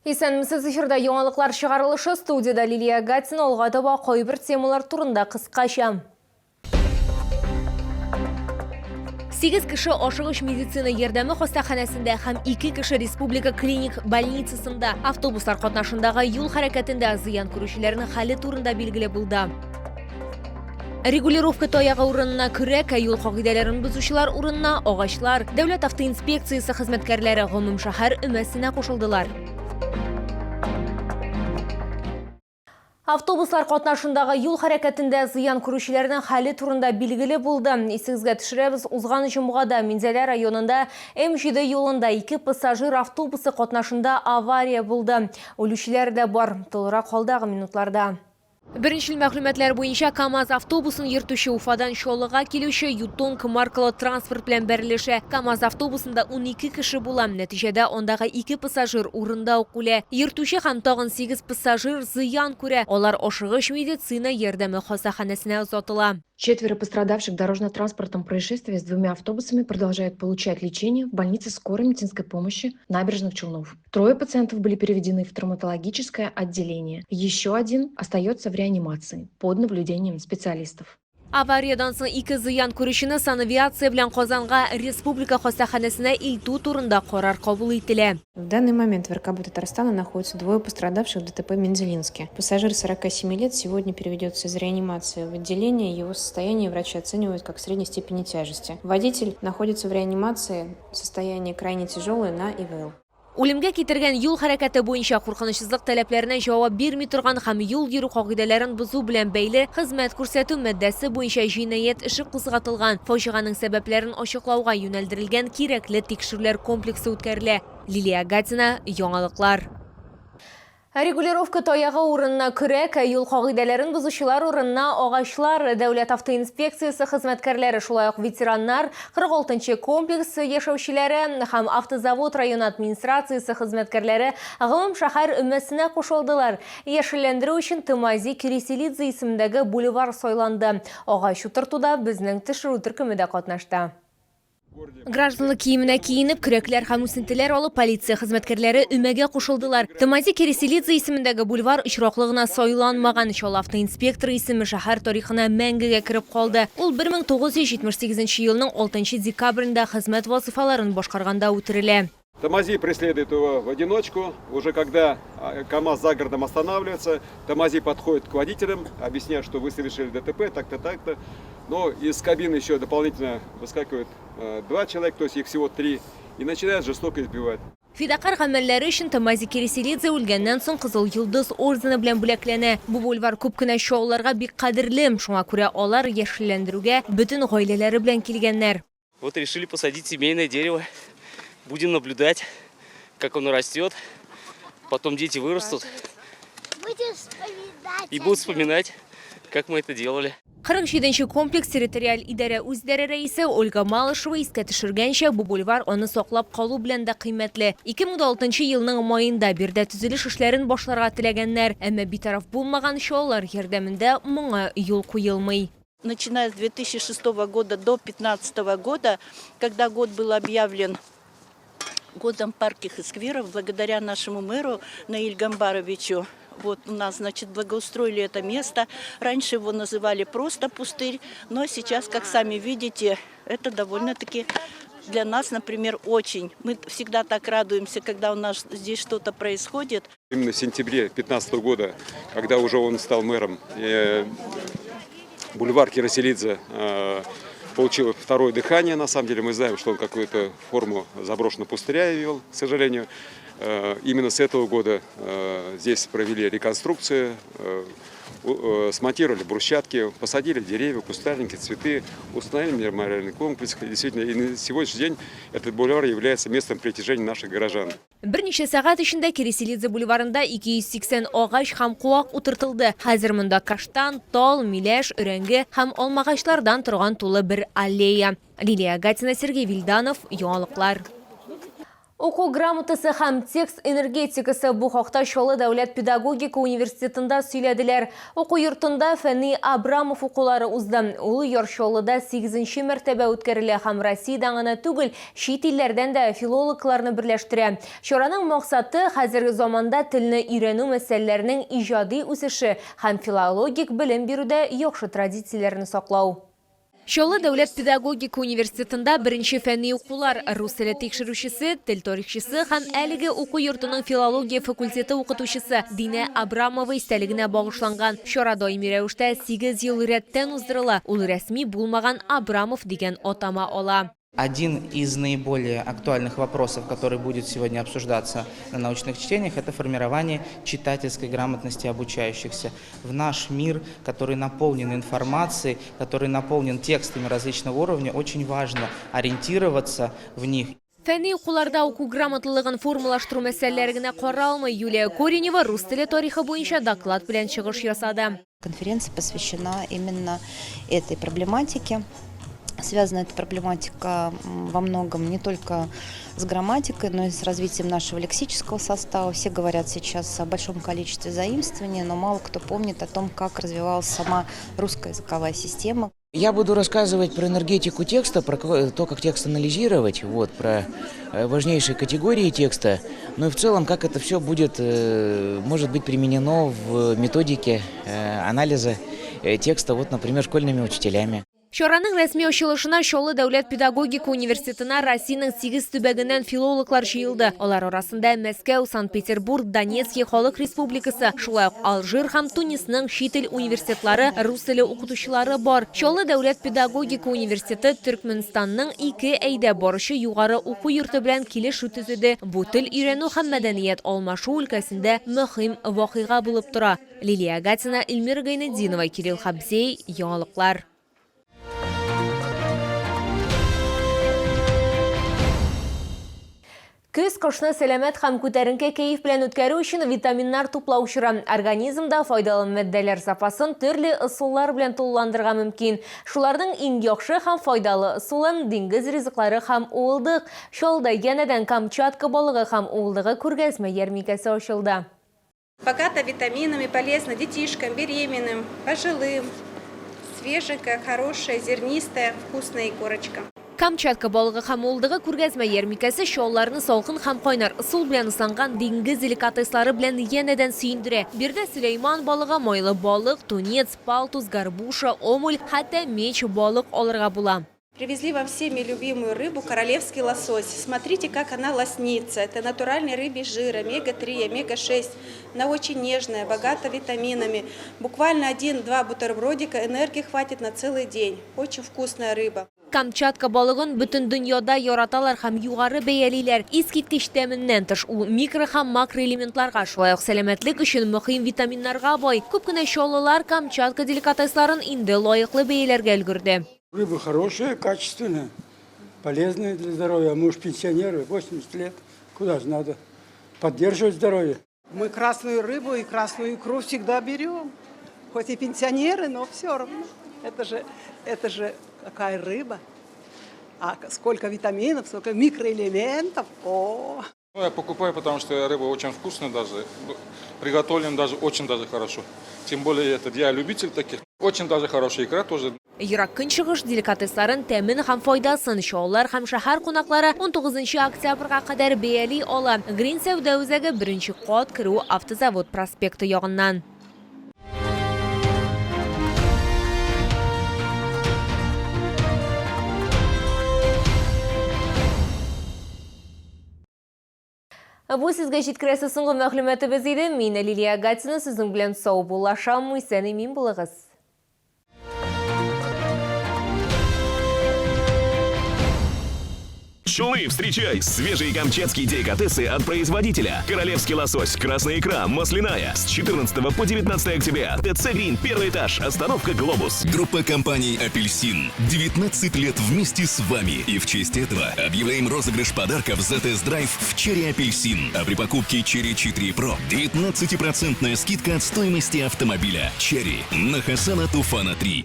Исәнмесез, эфирда яңалыклар чыгарылышы, студиядә Лилия Гатина, алга таба кайбер темалар турында кыскача. Сигез кеше ашыгыч медицина ярдәме хастаханәсендә һәм ике кеше республика клиник больницасында автобуслар катнашындагы юл хәрәкәтендә зыян күрүчеләрнең хәле турында билгеле булды. Регулировка таягы урынына көрәк, ә юл кагыйдәләрен бозучылар урынына агачлар. Дәүләт автоинспекциясе хезмәткәрләре гомумшәһәр өмәсенә кушылдылар. Автобуслар катнашындагы юл хәрәкәтендә зыян күрүчеләрнең хәле турында билгеле булды. Исегезгә төшерәбез, узган җомгада Минзәлә районында М7 юлында ике пассажир автобусы катнашында авария булды. Үлүчеләр дә бар. Тулырак алдагы минутларда. Беренчел мәгълүматлар буенча, КАМАЗ автобусын йөртүче Уфадан Чаллыга килүче Ютонг маркалы транспорт белән бәрелешә. КАМАЗ автобусында 12 кеше була. Нәтиҗәдә, андагы ике пассажир урында ук үлә. Йөртүче һәм тагын сигез пассажир зыян күрә. Алар ашыгыч медицина ярдәме хастаханәсенә озатыла. Четверо пострадавших в дорожно-транспортном происшествии с двумя автобусами продолжают получать лечение в больнице скорой медицинской помощи Набережных Челнов. Трое пациентов были переведены в травматологическое отделение. Еще один остается в реанимации под наблюдением специалистов. Авариядән соң ике зыян күрүчене санавиация белән Казанга республика хастаханәсенә илтү турында карар кабул ителә. В данный момент в РКБ Татарстана находятся двое пострадавших в ДТП в Мензелинске. Пассажир 47 лет сегодня переведется из реанимации в отделение. Его состояние врачи оценивают как средней степени тяжести. Водитель находится в реанимации, состояние крайне тяжелое на ИВЛ. Үлемгә китергән юл хәрәкәте буенча куркынычсызлык таләпләренә җавап бирми торган һәм юл йөрү кагыйдәләрен бозу белән бәйле хезмәт күрсәтү маддәсе буенча җинаять эше кузгатылган. Фаҗиганең сәбәпләрен ачыклауга юнәлдерелгән кирәкле тикшерүләр комплексы үткәрелә. Лилия Гатина, Яңалыклар. Регулировка таягы урынына көрәк, ә юл кагыйдәләрен бозучылар урынына агачлар. Дәүләт автоинспекциясе хезмәткәрләре, шулай ук ветераннар, 46 нчы комплекс яшәүчеләре һәм Автозавод районы администрациясе хезмәткәрләре гомумшәһәр өмәсенә кушылдылар. Яшелләндерү өчен Томази Киреселидзе исемендәге бульвар сайланды. Агач утыртуда безнең төшерү төркеме дә катнашты. Гражданлык киеменә киенеп, көрәкләр һәм үсентеләр алып, полиция хезмәткәрләре өмәгә кушылдылар. Томази Кереселидзе исемендәге бульвар очраклы гына сайланмаган. Чаллы автоинспекторы исеме шәһәр тарихына мәңгегә кереп калды. Ул 1978 елның 6 декабрендә хезмәт вазыйфаларын башкарганда үтерелә. Томази преследует его в одиночку. Уже когда КАМАЗ за городом останавливается, Томази подходит к водителям, объясняет, что вы совершили ДТП, так-то, так-то. Но из кабины еще дополнительно выскакивают два человека, то есть их всего три, и начинают жестоко избивать. Фидакарь гамәлләре өчен Томази Кереселидзе үлгәннән соң Кызыл Йолдыз ордены белән бүләкләнә. Бу бульвар күп кенә чаллыларга бик кадерле, шуңа күрә алар яшелләндерүгә бөтен гаиләләре белән килгәннәр. Вот решили посадить семейное дерево. Будем наблюдать, как оно растет. Потом дети вырастут. И будут вспоминать, как мы это делали. 47 нче комплекс территориаль идарә үзидарә рәисе Ольга Малышева искә төшергәнчә, бу бульвар аны саклап калу белән дә кыйммәтле. 2006 елның маенда биредә төзелеш эшләрен башларга теләгәннәр, әмма битараф булмаган чаллылар ярдәмендә моңа юл куелмый. Начиная с 2006 года до 2015 года, когда год был объявлен годом парков и скверов, благодаря нашему мэру Наиль Гамбаровичу, вот у нас, значит, благоустроили это место. Раньше его называли просто пустырь, но сейчас, как сами видите, это довольно-таки для нас, например, очень. Мы всегда так радуемся, когда у нас здесь что-то происходит. Именно в сентябре 2015 года, когда уже он стал мэром, э, бульвар Кираселидзе э, получил второе дыхание. На самом деле мы знаем, что он какую-то форму заброшенного пустыря вел, к сожалению. Э, именно с этого года здесь провели реконструкцию, смонтировали брусчатки, посадили деревья, кустарники, цветы, установили мемориальный комплекс. И действительно, и на сегодняшний день этот бульвар является местом притяжения наших горожан. Берничә сәгать эчендә Кереселидзе бульварында 280 агач һәм куак утыртылды. Хәзер монда каштан, тал, миләш, өрәңге һәм алмагачлардан торган тулы бер аллея. Лилия Гатина, Сергей Вильданов, Яңалыклар. Уку грамотасы һәм текст энергетикасы бу хакта Чаллы дәүләт педагогика университетында сөйләделәр. Уку йортында Фәнни Абрамов укулары узды. Ул Яр Чаллыда сигезенче мәртәбә үткәрелә һәм Россиядән генә түгел, чит илләрдән дә филологларны берләштерә. Чараның максаты, хәзерге заманда телне өйрәнү мәсьәләләренең иҗади үсеше һәм филологик белем бирүдә яхшы традицияләрне саклау. Чаллы дәүләт педагогика университетында беренче фәнни укулар рус теле тикшерүчесе, тел тарихчысы һәм әлеге уку йортының филология факультеты укытучысы Динә Абрамова истәлегенә багышланган. Чара даими рәвештә сигез ел рәттән уздырыла, ул рәсми булмаган Абрамов дигән атама ала. Один из наиболее актуальных вопросов, который будет сегодня обсуждаться на научных чтениях, это формирование читательской грамотности обучающихся. В наш мир, который наполнен информацией, который наполнен текстами различного уровня, очень важно ориентироваться в них. Фәнни укуларда уку грамоталылыгын формалаштыру мәсьәләләре генә каралмый. Юлия Коренева рус теле тарихы буенча доклад белән чыгыш ясады. Конференция посвящена именно этой проблематике. Связана эта проблематика во многом не только с грамматикой, но и с развитием нашего лексического состава. Все говорят сейчас о большом количестве заимствований, но мало кто помнит о том, как развивалась сама русская языковая система. Я буду рассказывать про энергетику текста, про то, как текст анализировать, вот, про важнейшие категории текста, ну и в целом, как это все будет, может быть применено в методике анализа текста, вот, например, школьными учителями. Чараның рәсми ачылышына Чаллы дәүләт педагогика университетына Россиянең сигез төбәгеннән филологлар җыелды. Алар арасында Мәскәү, Санкт-Петербург, Донецки халык республикасы, шулай ук Алжир һәм Тунисның чит ил университетлары рус теле укытучылары бар. Чаллы дәүләт педагогика университеты Төркмөнстанның ике әйдәп баручы югары уку йорты белән килешү төзеде. Бу тел өйрәнү һәм мәдәният алмашу өлкәсендә мөһим вакыйга булып тора. Лилия Гатина, Эльмира Гайнетдинова, Кирилл Хабзей, Яңалыклар. Көз кышны сәламәт һәм күтәренке кәеф белән үткәрү өчен витаминнар туплау чоры. Организмда файдалы матдәләр запасын төрле ысуллар белән тулыландырырга мөмкин. Шуларның иң яхшы һәм файдалы ысулы, диңгез ризыклары һәм уылдык. Чаллыда янәдән Камчатка балыгы һәм уылдыгы күргәзмә ярминкәсе ачылды. Богата витаминами, полезна детишкам, беременным, пожилым. Свеженькая, хорошая, зернистая, вкусная икорочка. Камчатка балыгы һәм уылдыгы күргәзмә ярминкәсе чаллыларны салкын һәм кайнар ысул белән ысланган диңгез деликатеслары белән янәдән сөендерә. Биредә сөләйман балыгы, майлы балык, тунец, палтус, горбуша, омуль, хәтта меч балык алырга була. Привезли вам всеми любимую рыбу королевский лосось. Смотрите, как она лоснится. Это натуральный рыбий жир, омега-3, омега-6. Она очень нежная, богата витаминами. Буквально один-два бутербродика энергии хватит на целый день. Очень вкусная рыба. Камчатка балыгын бөтен дөньяда яраталар һәм югары бәялиләр. Искиткеч тәменнән тыш, ул микро һәм макроэлементларга, шулай ук сәламәтлек өчен мөһим витаминнарга бай. Күп кенә чаллылар Камчатка деликатесларын инде лаеклы бәяләргә өлгерде. Рыба хорошая, качественная, полезная для здоровья. Мы уж пенсионеры, 80 лет, куда же надо поддерживать здоровье. Мы красную рыбу и красную икру всегда берем. Хоть и пенсионеры, но все равно. Это же какая рыба. А сколько витаминов, сколько микроэлементов. О! Ну, я покупаю, потому что рыба очень вкусная даже, приготовлена даже очень даже хорошо. Тем более этот, я любитель таких. Очень даже хорошая икра тоже. Ерак Көнчыгыш деликатесларын тәмен һәм файдасын чаллылар һәм шәһәр кунаклары 19 октябрьгә кадәр бәяли ала. Грин сәүдә үзәге беренче кат керү Автозавод проспекты ягыннан. Бу сезгә җиткерәсе соңгы мәгълүматыбыз иде. Мин Лилия Гатина сезнең белән саубуллашам. Исән-имин булыгыз. Пчелы, встречай! Свежие камчатские деликатесы от производителя. Королевский лосось, красная икра, масляная. С 14 по 19 октября. ТЦ «Грин», первый этаж, остановка «Глобус». Группа компаний «Апельсин». 19 лет вместе с вами. И в честь этого объявляем розыгрыш подарков за тест-драйв в «Черри Апельсин». А при покупке «Черри 4 Pro» 19% скидка от стоимости автомобиля. «Черри» на Хасана Туфана 3.